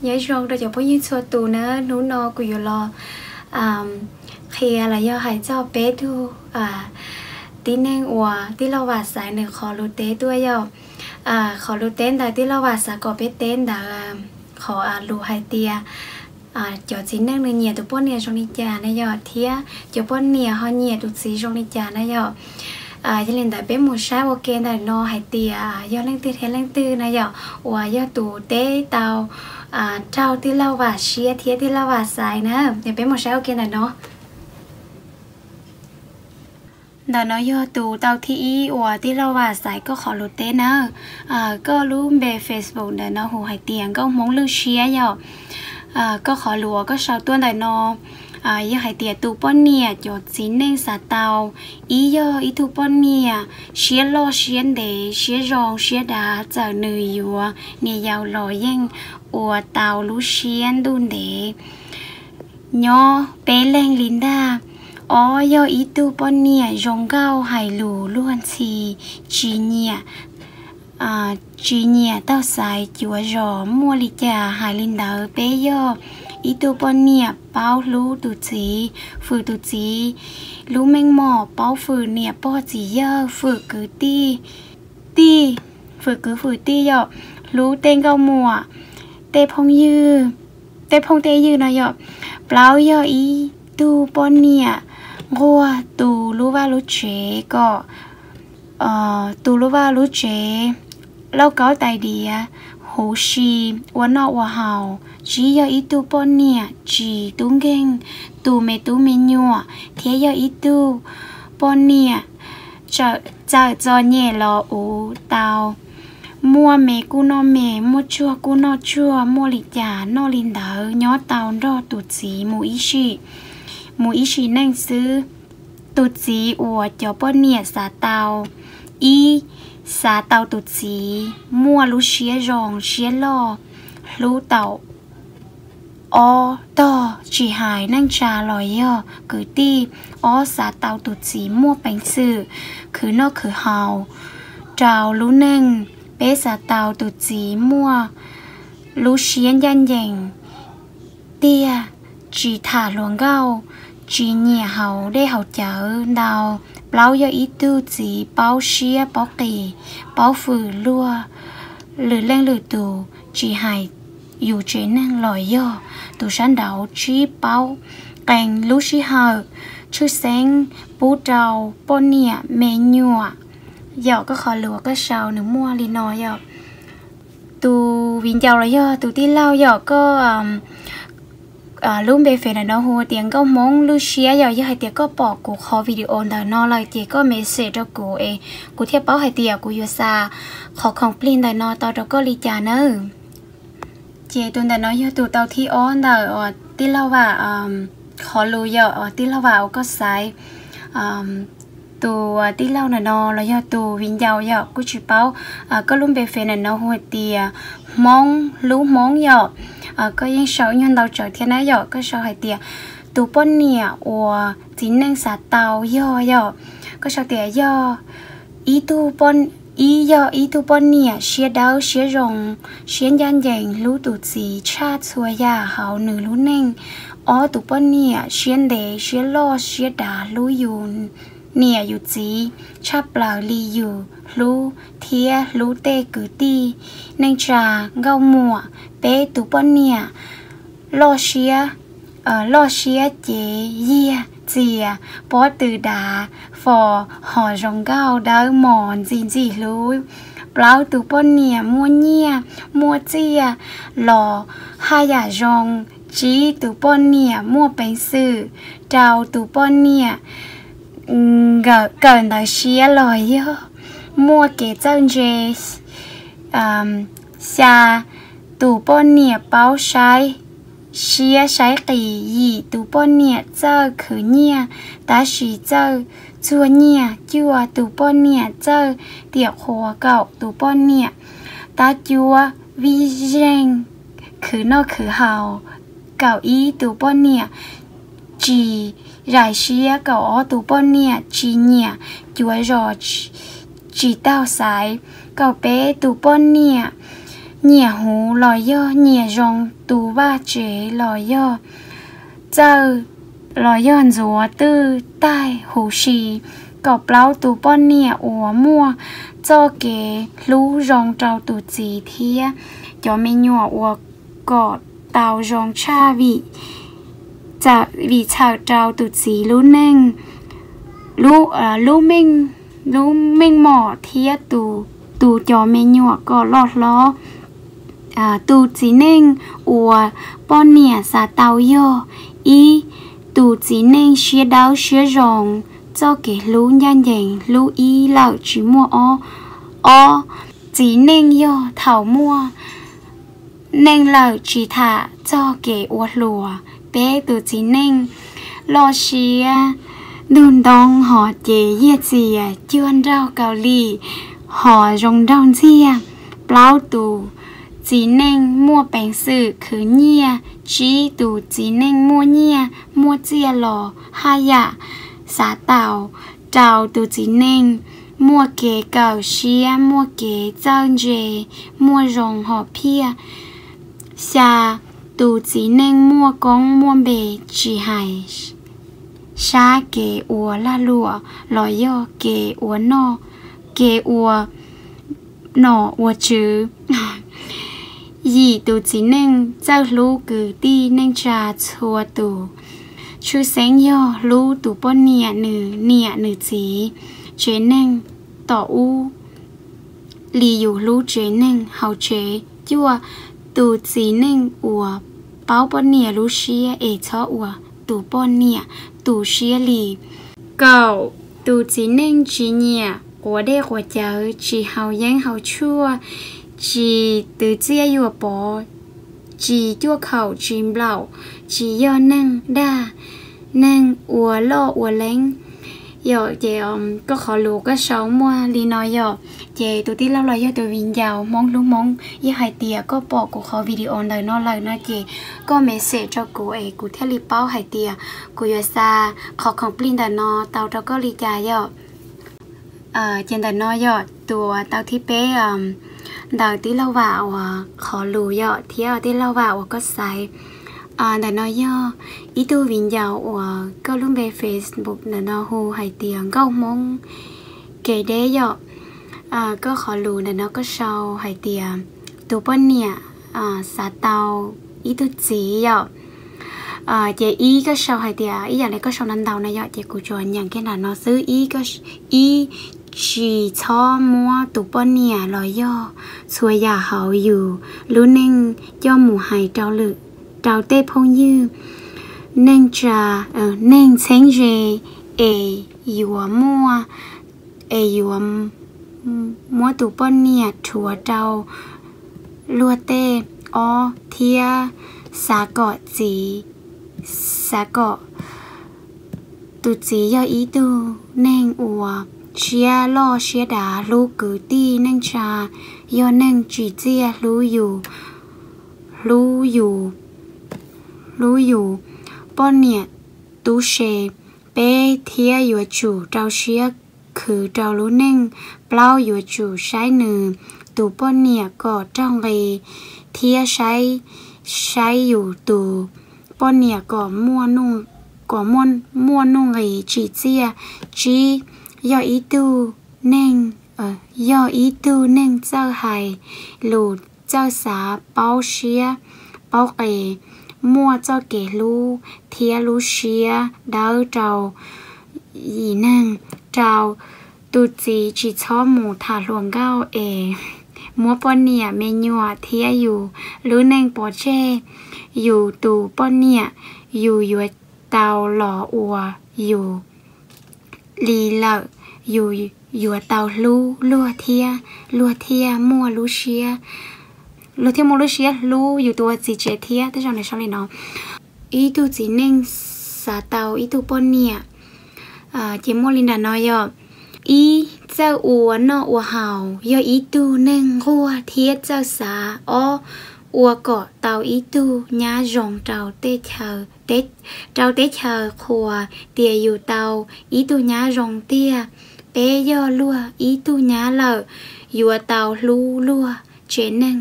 Nyob zoo rau cov phooj ywg txhua tus na, hnub no kuv yuav los qhia los yog hais txog peb tug tib neeg uas tij laug Vam Xaiv nws qhov lus teb tuaj yom. Qhov lus teb ntawm tij laug Vam Xaiv kom peb teb ntawd, qhov lus hais tias cov txiv neej nws nyiam tus poj niam zoo li cas na yom, thiab cov poj niam ho nyiam tus txiv zoo li cas na yom. Yog li ntawd peb mus saib ua ke ntawm no hais tias yog leej twg thiab leej twg na yom, uas yog tus teb tau raug tij laug Vam Siab thiab tij laug Vam Xaiv na. Peb mus saib ua ke ntawm no. Ntawm no yog tus tau thib ib uas tij laug Vam Xaiv koj qhov lus teb na. Koj lub npe Facebook ntawm no hu hais tias Nkauj Hmoob Lwj Siab yom. Koj qhov lus uas koj sau tuaj ntawm no yog hais tias tus poj niam cov txiv neej xav tau, ib yog ib tug poj niam siab loj siab ntev siab zoo siab dav, txawm nws yuav niam yau los yeej ua tau lub siab ntuj ntev nyob peb leeg li ntag. Ob yog ib tug poj niam zoo nkauj hais lus luag ntxhi, tsis nyiam tsis nyiam taug xaiv cuav zos muaj li cas hais li ntawd. Peb yog ib tug poj niam paub hlub tus txiv, fwm tus txiv lub meej mom, paub fwm niam pog txiv yawg, fwm kwv tij, tij, fwm kwv fwm tij yom, hlub tej nkauj muam, tej phooj ywg, tej phooj tej ywg no yom. Plaub yog ib tug poj niam nquag tu lub vaj lub tsev kom tu lub vaj lub tsev, lauj kaub tais diav, huv si, ua noj ua haus. Tsib yog ib tug poj niam tsis tub nkeeg tus me tub me nyuam, thiab yog ib tug poj niam txawm txom nyem los uv tau, muaj me kuj noj me, muaj tsuag kuj noj tsuag, muaj li cas noj li ntawd, nyob tau nrog tus txiv mus ib sim, mus ib sim neej xwb. Tus txiv uas cov poj niam xav tau, ib, xav tau tus txiv muaj lub siab zoo siab loj, hlub tau ob tog tsis hais neej tsa los yog kwv tij. Ob, xav tau tus txiv muaj peev xwm khwv noj khwv haus rau lub neej. Peb, xav tau tus txiv muaj lub siab ncaj ncees tiag, tsis tham hluas nkauj, tsis nyiam haus dej haus cawv ntau. Plaub, yog ib tug txiv paub siab paub qis, paub fwm luag lwm leej lwm tus, tsis hais yus tsev neeg los yog tus sab nraud. Tsib, paub qee lub sij hawm tshwj xeeb pub rau poj niam me nyuam. Yog koj qhov lus koj sau nws muaj li no yom. Tus viv ncaus los yog tus tij laug yom, koj lub npe Facebook ntawm no hu tias Nkauj Hmoob Lwj Siab yom. Yog hais tias koj pom kuv qhov video ntawm no lawm ces koj message rau kuv es kuv thiaj paub hais tias kuv yuav xa qhov khoom plig ntawm no tau rau koj li cas nawb. Ces tus ntawm no yog tus tau thib ob ntawm uas tij laug Vam qhov lus yom, uas tij laug Vam uas koj xaiv. Tus tij laug ntawm no los yog tus viv ncaus yom, kuj tsis paub. Koj lub npe Facebook ntawm no hu hais tias Hmoob Hlub Hmoob yom. Koj yeej sau ib nyuag ntau tsawv thiab na yom, koj sau hais tias tus poj niam uas txiv neej xav tau yog yom. Koj sau tias yog ib tug, ib, yog ib tug poj niam siab dawb siab zoo, siab ncaj ncees hlub tus txiv tshaj txhua yam hauv nws lub neej. Ob, tus poj niam siab ntev siab loj siab dav hlub yus niam yus txiv tshaj plaws li yus hlub thiab hlub tej kwv tij neej tsa nkauj muam. Peb, tus poj niam loj siab, loj siab cev yiag txias pob tw dav fos hos zoo nkauj dawb mos ntxim ntxim hlub. Plaub, tus poj niam muaj nyiaj muaj txiaj los haj yam zoo. Tsib, tus poj niam muaj peev xwm. Rau, tus poj niam kawm ntawv siab los yog muaj kev txawj ntse. Xya, tus poj niam paub saib siab saib qis. Yim, tus poj niam txawj khwv nyiaj tab sis txawj txuag nyiaj. Cuaj, tus poj niam txawj tiam qhuas. Kaum, tus poj niam tab cuab vij zeej khwv noj khwv haus. Kaum ib, tus poj niam tsis zais siab. Kaum ob, tus poj niam tsis nyiam cuav zos, tsis taug xaiv. Kaum peb, tus poj niam nyiam huv los yog nyiam zoo tus vaj tsev los yog txawj los yog ntxuav twj taig huv si, kaum plaub tus poj niam uas muaj txoj kev hlub zoo rau tus txiv thiab cov me nyuam uas kom tau zoo tshaj vim vim txhawm rau tus txiv lub neej, lub, lub meej mom thiab tus, tus cov me nyuam kom loj hlob. Tus txiv neej uas poj niam xav tau yog: ib, tus txiv neej siab dawb siab zoo, txoj kev hlub ncaj ncees, hlub ib lawm tsis muaj ob. Ob, txiv neej yog thaum muaj neej lawm tsis tham txog kev ua hluas. Peb, tus txiv neej loj siab ntug ntoo, hos ces yiag txias cuag nraug Kaus Lim, hos zoo nraug ntxiag. Plaub, tus txiv neej muaj peev xwm khwv nyiaj. Tsib, tus txiv neej muaj nyiaj muaj txiaj los haj yam xav tau rau tus txiv neej muaj kev kawm siab, muaj kev txawj ntse, muaj zoo hom phiaj. Xya, tus txiv neej muaj koob muaj npe tsis hais sab kev ua lag luam los yog kev ua noj, kev ua nom ua tswv. Yim, tus txiv neej txawj hlub kwv tij neej tsa txhua tus, tshwj xeeb yog hlub tus poj niam, nws niam nws txiv, tsev neeg tom ub li yus hlub tsev neeg hauv tsev. Cuaj, tus txiv neej uas paub poj niam lub siab es txhob ua tus poj niam tu siab li. Kaum, tus txiv neej tsis nyiam quav dej quav cawv, tsis haus yeeb haus tshuaj, tsis twv txiaj yuam pov, tsis cuaj khaum tsis nplaum, tsis yog neeg dag, neeg ua loj ua leeb. Yog ces koj qhov lus koj sau muaj li no yom. Ces tus tij laug los yog tus viv ncaus Hmoob hlub Hmoob, yog hais tias koj pom kuv qhov video ntawm no lawm no ces koj message rau kuv es kuv thiaj li paub hais tias kuv yuav xa qhov khoom plig ntawm no tau rau koj li cas yom. Ces ntawm no yog tus tau thib peb ntawm tij laug Vam uas qhov lus yom, thiab tij laug Vam uas koj xaiv. Ntawm no yog ib tug viv ncaus uas koj lub npe Facebook ntawm no hu hais tias Nkauj Hmoob kev deb yom. Koj qhov lus ntawm no koj sau hais tias tus poj niam xav tau ib tug txiv yom. Ces ib koj sau hais tias ib yam li koj sau ntau ntau na yom, ces kuv tsuas nyeem kiag nram no xwb. Ib, ib, tsis txhob muab tus poj niam los yog txhua yam hauv yus lub neej coj mus hais rau lwm, rau tej phooj ywg, neej tsa, neeg txheeb ze, es yuav muaj, es yuav muab tus poj niam rhuav rau luag tej. Ob, thiab xav kom txiv, xav kom tus txiv yog ib tug neeg uas siab loj siab dav, hlub kwv tij neej tsa, yog neeg tsim txiaj, hlub yus, hlub yus, hlub yus poj niam tub se. Peb, thiab yuav tsum rau siab khwv rau lub neej. Plaub, yuav tsum saib nws tus poj niam kom raug nqi, thiab saib, saib yus tus poj niam kom, kom muaj nuj nqis tsim txiaj. Tsib, yog ib tug neeg, yog ib tug neeg txawj hais lus, txawj xav, paub siab paub qis, muaj txoj kev hlub thiab lub siab dawb rau yim neeg. Rau, tus txiv tsis txhob mus tham hluas nkauj es muab poj niam, me nyuam thiab yus lub neej pov tseg. Yus tus poj niam, yus yuav tau los ua yus li lawm, yus yuav tau hlub luag thiab luag thiaj muaj lub siab, luag thiaj muaj lub siab hlub yus tus ua txiv tsev thiab. Tej zaum nws sau li no: ib tug txiv neej xav tau ib tug poj niam, ces muaj li nram no yog: ib, txawj ua noj ua haus, yog ib tug neeg nquag thiab txawj xav. Ob, ua kom tau ib tug nyab zoo rau tej chaw, rau teb chaws qhuas tias yus tau ib tug nyab zoo tiag. Peb, yog luag ib tug nyab lawm, yuav tau hlub luag tsev neeg,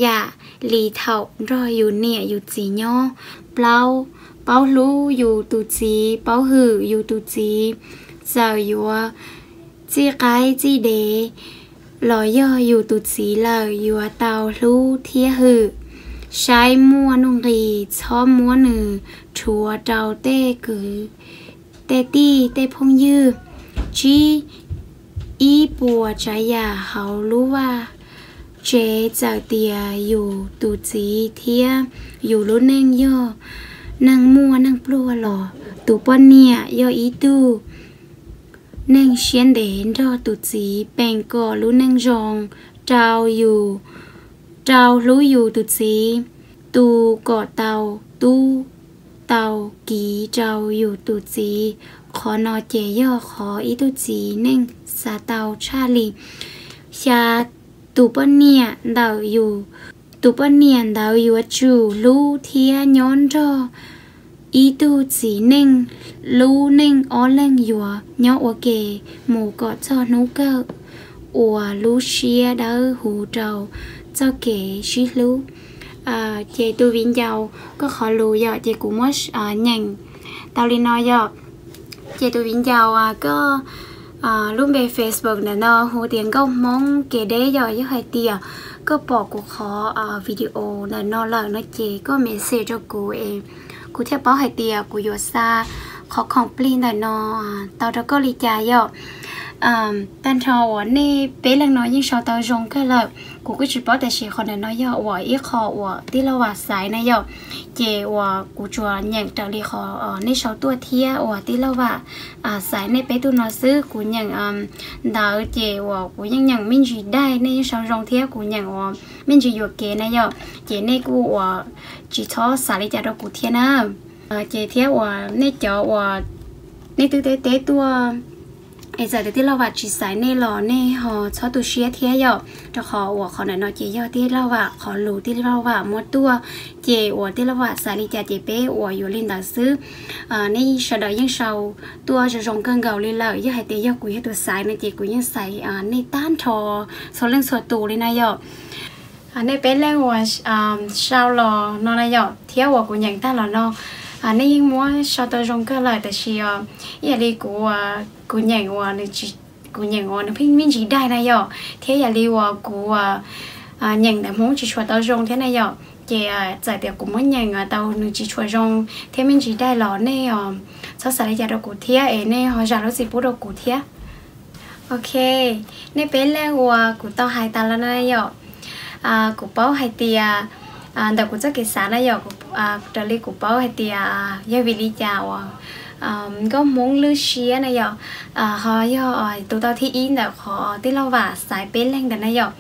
yam li thaum nrog yus niam yus txiv nyob. Plaub, paub hlub yus tus txiv, paub hwm yus tus txiv. Txawm yuav txij qaib txij dev los yog yus tus txiv lawm yuav tau hlub thiab hwm. Saib muaj nuj nqis txhob muab nws rhuav rau tej kwv tej tij tej phooj ywg. Tsib, ib puas tsav yam hauv lub vaj tsev txawm tias yus tus txiv thiab yus lub neej yog neeg muaj neeg pluag los tus poj niam yog ib tug neeg siab ntev nrog tus txiv, peem kom lub neej zoo rau yus, rau hlub yus tus txiv, tu kom tau tub tau kiv rau yus tus txiv. Qhov no ces yog qhov ib tug txiv neej xav tau tshaj li. Xya, tus poj niam ntawm yus, tus poj niam ntawd yuav tsum hlub thiab nyob nrog ib tug txiv neej, lub neej ob leeg yuav nyob ua ke mus kom txog hnub kawg uas lub siab dawb huv rau txoj kev sib hlub. Ces tus viv ncaus, koj qhov lus yom, ces kuv muab nyeem tau li no yom. Ces tus viv ncaus, koj lub npe Facebook ntawm no hu tias Nkauj Hmoob kev deb yom. Yog hais tias koj pom kuv qhov video ntawm no lawm no ces koj message rau kuv es kuv thiaj paub hais tias kuv yuav xa qhov khoom plig ntawm no tau rau koj li cas yom. Tag nrho uas nej peb leeg no yeej sau tau zoo kawg lawm. Kuv kuj tsis paub tab sis qhov ntawm no yog uas ib qho uas tij laug Vam xaiv na yom. Ces uas kuv tsuas nyeem raws li qhov nej sau tuaj thiab uas tij laug Vam xaiv nej peb tug no xwb. Kuv nyeem ntawd ces uas kuv yeej nyeem me ntsis daig, nej yeej sau zoo thiab, kuv nyeem uas me ntsis yuam kev na yom. Ces nej kuj uas tsis txhob xav li cas rau kuv thiab na. Ces thiab uas nej cov uas nej twb teb teb tuaj es txawm tias tij laug Vam tsis xaiv nej los nej ho txhob tu siab thiab yom, rau qhov uas qhov ntawm no ces yog tij laug Vam qhov lus tij laug Vam muab tuaj. Ces uas tij laug Vam xaiv li cas ces peb uas yuav li ntawd xwb. Nej sawv daws yeej sau tuaj zoo zoo kawg nkaus li lawm. Yog hais tias yog kuv yog tus xaiv no ces kuv yeej xaiv nej tag nrho txhua leej txhua tus li na yom. Nej peb leej uas sau los no na yom, thiab uas kuv nyeem tag los no, nej yeej muab sau tau zoo kawg lawm tab sis ib yam li kuv, kuv nyeem uas nws tsis, kuv nyeem uas nws pheej me ntsis daig na yom, thiab yam li uas kuv nyeem ntawv Hmoob tsis tshua tau zoo thiab na yom. Ces txawm tias kuv muab nyeem tau nws tsis tshua zoo thiab me ntsis daig los nej txhob xav li cas rau kuv thiab es nej ho zam lub txim pub rau kuv thiab. Ok, nej peb leej uas kuv tau hais tas los na yom, kuv paub hais tias ntawm kuv txoj kev xav na yom, raws li kuv paub hais tias yog vim li cas uas Nkauj Hmoob lwj siab na yom, ho yog tus tau thib ib ntawm qhov tij laug Vam xaiv peb leeg ntawm na yom.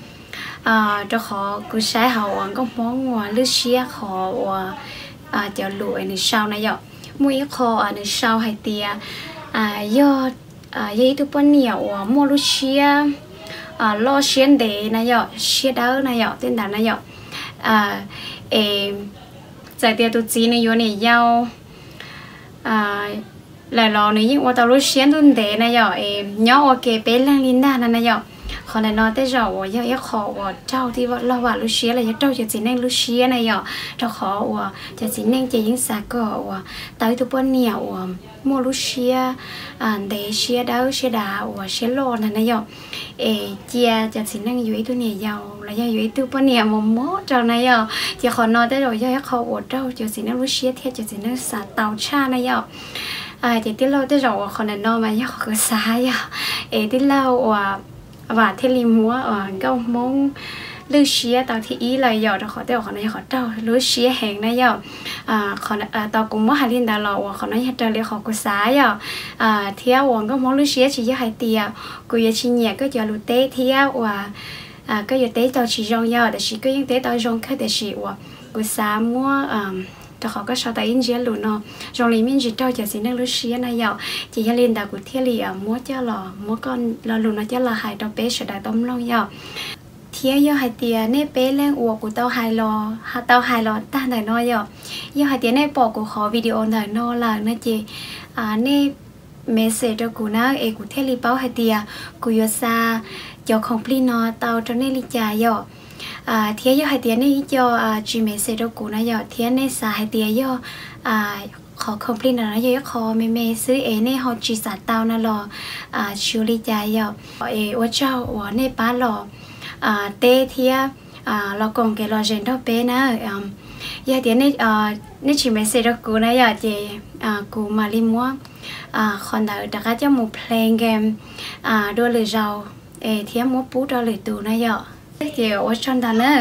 Rau qhov kuv saib hauv uas Nkauj Hmoob uas lwj siab qhov uas cov lus es nws sau na yom, muaj ib qho nws sau hais tias yog, yog ib tug poj niam uas muaj lub siab loj siab ntev na yom, siab dawb na yom, tej ntawd na yom. Es txawm tias tus txiv nws yuav niam yau lawm los nws yeej ua tau lub siab ntuj ntev na yom, es nyob ua ke peb leeg li ntag no na yom. Qhov ntawm no tej zaum uas yog ib qho uas raug tij laug Vam lub siab los yog raug cov txiv neej lub siab na yom, rau qhov uas cov txiv neej ces yeej xav kom uas tau ib tug poj niam uas muaj lub siab ntev, siab dawb siab dav uas siab loj ntag na yom. Es cia cov txiv neej yuav ib tug niam yau los yog yuav ib tug poj niam mos mos rau na yom. Ces qhov no tej zaum yog ib qho uas raug cov txiv neej lub siab thiab cov txiv neej xav tau tshaj na yom. Ces tij laug tej zaum uas qhov ntawm no mas yog qhov kuv xav yom, es tij laug uas Vam thiaj li muab Nkauj Hmoob lwj siab tau thib ib lawm yom, rau qhov tej zaum qhov no yog qhov raug lub siab heev na yom. Tau kuv muab hais li ntawd los uas qhov no yog raws li qhov kuv xav yom. Thiab uas Nkauj Hmoob lwj siab tsis yog hais tias kuv yuav tsis nyiam koj cov lus teb thiab uas koj yuav teb tau tsis zoo yom, tab sis koj yeej teb tau zoo kawg, tab sis uas kuv xav muab, rau qhov koj sau tau ib ntsiab lus no zoo li me ntsis raug cov txiv neej lub siab na yom, ces yog li ntawd kuv thiaj li muab coj los, muab koj lo lus no coj los hais rau peb sawv daws tau mloog yom. Thiab yog hais tias nej peb leej uas kuv tau hais los, tau hais los tag ntawm no yom, yog hais tias nej pom kuv qhov video ntawm no lawm no ces nej message rau kuv na es kuv thiaj li paub hais tias kuv yuav xa cov khoom plig no tau rau nej li cas yom. Thiab yog hais tias nej ib co tsis message rau kuv na yom, thiab nej xav hais tias yog qhov complain no yog ib qho me me xwb es nej ho tsis xav tau no los tsis ua li cas yom. Es ua tsaug uas nej pab los teb thiab los koom kev lom zem nrog peb na. Yog tias nej tsis message rau kuv na yom, ces kuv mam li muab qhov ntawd rov qab coj mus play game dua lwm zaus es thiab muab pub rau lwm tus na yom. Ces ua tsaug ntau na.